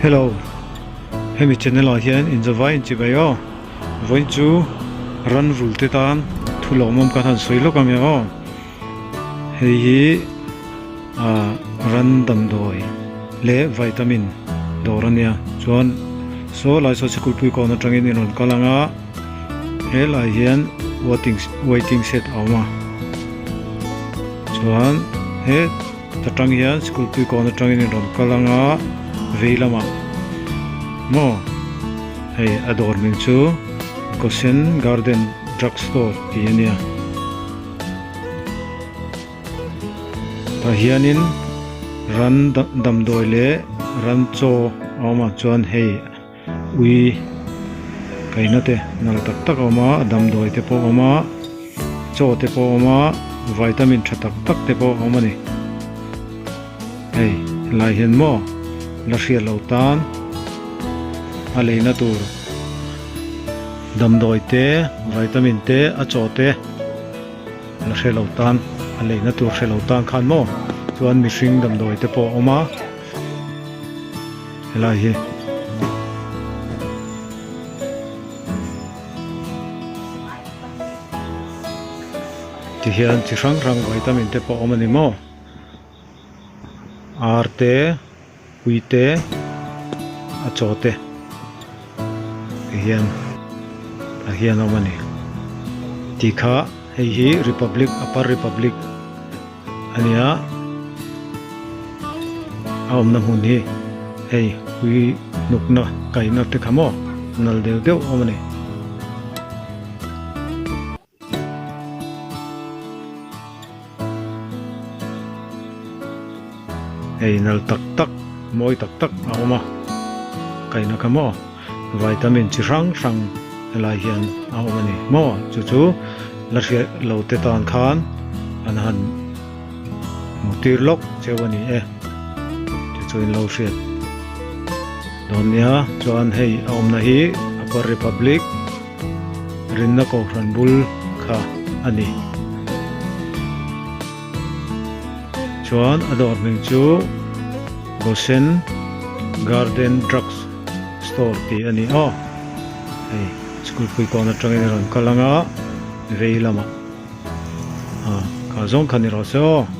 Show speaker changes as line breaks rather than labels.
Hello hemi channel ah hian inzawvai inchibai aw vawiin chu ran vul te tan thu lawmawm kan han sawi lawk ang e aw hei hi ah ran damdawi leh vitamin dawr a nia chuan saw lai saw sikulpui kawn atangin in rawn kal ang a helai hian waiting waiting shed a awm a chuan he ta tang hian sikulpui kawn atangin in rawn kal ang a vei lamah maw hei a dawr hming chu Gosen Garden Drug Store tih a nia. Tah hianin ran damdawi leh ran chaw a awm a chuan hei ui kaihna te nal tak tak a awm a damdawi te pawh a awm a chaw te pawh a awm a vitamin tha tak tak te pawh a awm a ni hei helai hian maw la hriat loh tan a leina tur damdawi te vitamin te a chaw te. La hre lo tan, a leina tur hre lo tan khan maw chuan mihring damdawi te pawh a awm a, helai hi. Tihian chi hrang hrang vitamin te pawh a awm a ni maw, ar te. Ui te a chaw te ti hian tah hian a awm a ni tih kha hei hi republic upper republic a ni a a awmna hmun hi hei ui hnukna kaihna te kha maw nal deuh deuh a awm a ni. Hei nal tak tak mawi tak tak a awm a kaihna kha maw vitamin chi hrang hrang helai hian a awm a ni maw chu chu la hriat lo te tan khan an han hmu tir lawk cheu a ni e chu chu in lo hriat dawn nia chuan hei a awmna hi upper republic. Rinna kohhran bul kha a ni. Chuan a dawr hming chu Gosen Garden Drugs Store tih a ni aw. Hei school pui kawn atangin a rawn kal ang a, vei lamah ah kha zawng kha ni rawh se aw.